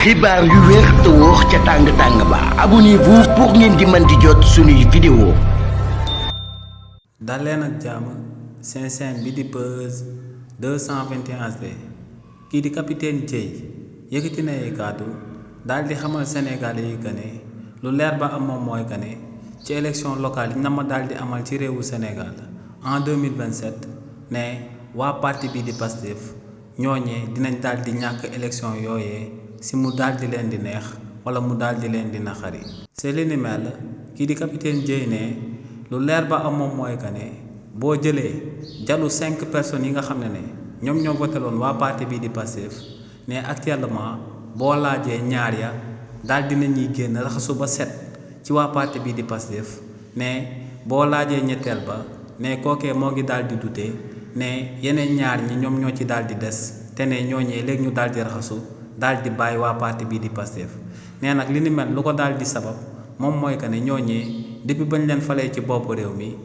xibaar yu wér te wóor ca tàng ba abonnez-vous pour ngeen di mën di jot suñuy vidéo. dal leen ak jàmm seen chaîne bi di Buzz 221HD kii di capitaine Dièye yëkkati na ay kàddu daal di xamal Sénégalais yi que ne lu leer ba am moom mooy que ne ci élection locale yi na ma daal di amal ci réewu Sénégal en 2027 ne waa parti bi di Pastef ñooñee dinañ daal di ñàkk élection yooyee si mu daal di leen di neex wala mu daal di leen di naxari. c'est li ni mel kii di capitaine Dièye ne lu leer ba am moom mooy que ne boo jëlee jalu 5 personnes yi nga xam ne ñoom ñoo voteloon waa parti bii di Pastef ne actuellement boo laajee ñaar ya daal dina ñuy génn raxasu ba set ci waa parti bii di Pastef ne boo laajee ñetteel ba ne kookee moo ngi daal di dute ne yeneen ñaar ñi ñoom ñoo ci daal di des te ne ñooñee léegi ñu daal di raxasu daal di bàyyi waa parti bii di Pastef nee nag li ni mel lu ko daal di sabab moom mooy que ne ñooñee depuis bañ leen falee ci bopp réew mi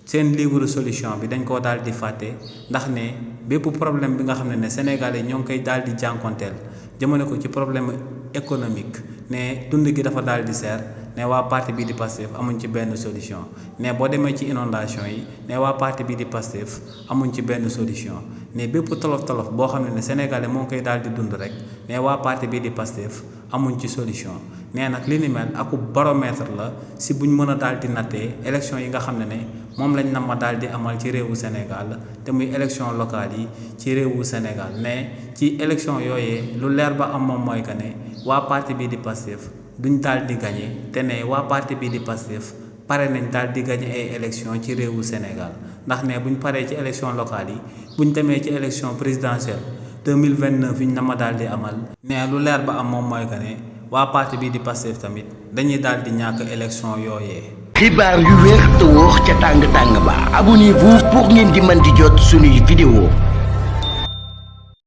seen livre solution bi dañ koo daal di fàtte ndax ne bépp problème bi nga xam ne Sénégalais ñoo ngi koy daal di jànkonteel jëmale ko ci problème économique ne dund gi dafa daal di seer ne waa parti bii di Pastef amuñ ci benn solution ne boo demee ci inondation yi ne waa parti bii di Pastef amuñ ci benn solution ne bépp tolof-tolof boo xam ne Sénégalais moo ngi koy daal di dund rek ne waa parti bii di Pastef amuñ ci solution nee nag li ni mel aku baromètre la si buñ mën a daal di nattee élection yi nga xam ne moom lañ nam ma daal di amal ci réewu Sénégal te muy élection locale yi ci réewu Sénégal ne ci élection yooyee lu leer ba am moom mooy que ne waa parti bii di Pastef duñ daal di gagné te ne waa parti bii di Pastef pare nañ daal di gagné ay élection ci réewu Sénégal ndax ne buñ paree ci élection locale yi buñ demee ci élection présidentielle 2029 yi ñu na ma daal di amal ne lu leer ba am moom mooy que ne waa parti bii di Pastef tamit dañuy daal di ñàkk élection yooyee. xibaar yu wér te wóor ca tàng ba abonnez-vous pour ngeen di mën di jot suñuy vidéo.